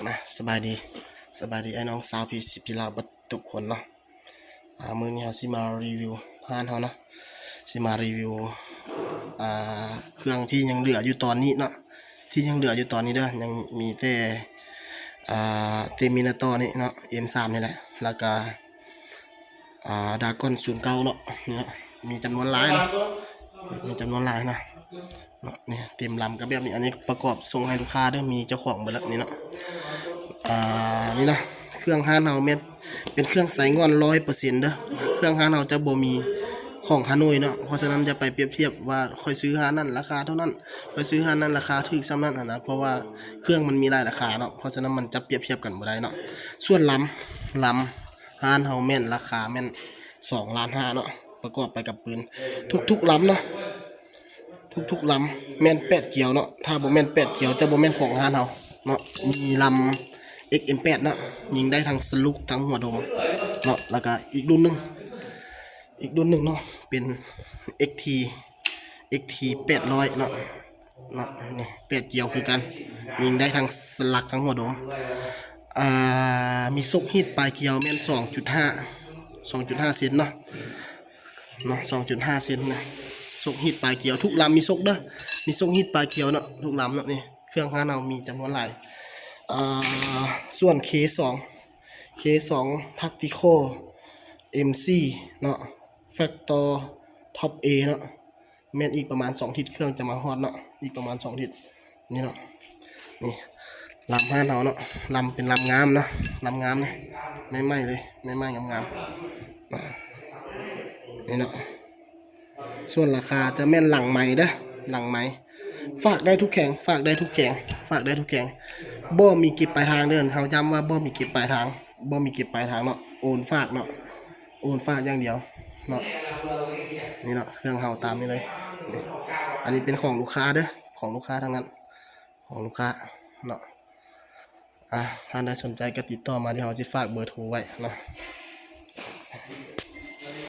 ມາ ສະບາຍດີ ສະບາຍດີອ້າຍນ້ອງຊາວພີ່ສິບທີ່ລາວເບິດທຸກຄົນເນາະ. ອາ ມື້ນີ້ເຮົາຊິມາຣີວິວຮ້ານເຮົາເນາະ ຊິມາຣີວິວ ອາ ເຄື່ອງທີ່ຍັງເຫຼືອຢູ່ຕອນນີ້ເນາະ ທີ່ຍັງເຫຼືອຢູ່ຕອນນີ້ເດີ ຍັງມີແຕ່ ອາ ເຕມິນາໂຕນີ້ເນາະ ເອັມສາມນີ້ແຫຼະ ແລ້ວກະ ອາ ດຣາກອນສູນເກົ້າເນາະ ນີ້ເນາະ ມີຈຳນວນຫຼາຍເນາະ ມີຈຳນວນຫຼາຍເນາະ. ເນາະ ນີ້ເຕັມລຳກໍແບບນີ້ ອັນນີ້ປະກອບສົ່ງໃຫ້ລູກຄ້າເດີ ມີເຈົ້າຂອງເບິດແລ້ວນີ້ເນາະ. ອາ ນີ້ນະ ເຄື່ອງຮ້ານເຮົາແມ່ນເປັນເຄື່ອງສາຍງອນຮ້ອຍເປີເຊັນເດີ ເຄື່ອງຮ້ານເຮົາຈະບໍ່ມີຂອງຮາໂນ້ຍເນາະ ເພາະສະນັ້ນຢ່າໄປປຽບທຽບວ່າຂ້ອຍຊື້ຮ້ານນັ້ນລາຄາເທົ່ານັ້ນ ຂ້ອຍຊື້ຮ້ານນັ້ນລາຄາຖືກສ່ຳນັ້ນຫັ້ນນະ ເພາະວ່າເຄື່ອງມັນມີຫຼາຍລາຄາເນາະ ເພາະສະນັ້ນມັນຈະປຽບທຽບກັນບໍ່ໄດ້ເນາະ. ສ່ວນລຳ ລຳ ຮ້ານເຮົາແມ່ນລາຄາແມ່ນສອງລ້ານຫ້າເນາະ ປະກອບໄປກັບປືນ ທຸກໆລຳເນາະ ທຸກໆລຳແມ່ນແປດກຽວເນາະ ຖ້າບໍ່ແມ່ນແປດກຽວຈະບໍ່ແມ່ນຂອງຮ້ານເຮົາເນາະ. ມີລຳ ເອັກເອັມແປດເນາະ ຍິງໄດ້ທັງສະລຸກທັງຫົວດົມເນາະ ແລ້ວກະອີກລຸ້ນໜຶ່ງ ອີກລຸ້ນໜຶ່ງເນາະ ເປັນ ເອັກທີ ເອັກທີແປດຮ້ອຍເນາະ ເນາະ ນີ້ແປດກຽວຄືກັນ ຍິງໄດ້ທັງສະຫຼັກທັງຫົວດົມ. ອາ ມີສົກຮີດປາຍກຽວແມ່ນສອງຈຸດຫ້າ ສອງຈຸດຫ້າເຊັນເນາະ ເນາະ ສອງຈຸດຫ້າເຊັນນະ ສົກຮີດປາຍກຽວ ທຸກລຳມີສົກເດີ ມີສົກຮີດປາຍກຽວເນາະ ທຸກລຳເນາະ. ນີ້ເຄື່ອງຮ້ານເຮົາມີຈຳນວນຫຼາຍ. ອາ ສ່ວນເຄສອງ ເຄສອງ ທັກຕິຄໍ ເອັມສີ່ເນາະ ແຟັກເຕີ ທັອບເອເນາະ ແມ່ນອີກປະມານສອງທິດເຄື່ອງຈະມາຮອດເນາະ ອີກປະມານສອງທິດນີ້ເນາະ. ນີ້ລຳຮ້ານເຮົາເນາະ ລຳເປັນລຳງາມເນາະ ລຳງາມນີ້ ໃໝ່ໆເລີຍ ໃໝ່ໆງາມໆ ນີ້ເນາະ. ສ່ວນລາຄາຈະແມ່ນຫຼັງໄມເດີ ຫຼັງໄມ ຝາກໄດ້ທຸກແຂວງ ຝາກໄດ້ທຸກແຂວງ ຝາກໄດ້ທຸກແຂວງ ບໍ່ມີເກັບປາຍທາງເດີ ເຮົາຢ້ຳວ່າບໍ່ມີເກັບປາຍທາງ ບໍ່ມີເກັບປາຍທາງເນາະ ໂອນຝາກເນາະ ໂອນຝາກຢ່າງດຽວເນາະ. ນີ້ເນາະ ເຄື່ອງເຮົາຕາມນີ້ເລີຍ ອັນນີ້ເປັນຂອງລູກຄ້າເດີ ຂອງລູກຄ້າທັງນັ້ນ ຂອງລູກຄ້າເນາະ. ອາ ທ່ານໃດສົນໃຈກໍຕິດຕໍ່ມາ ດຽວເຮົາຊິຝາກເບີໂທໄວ້ເນາະ.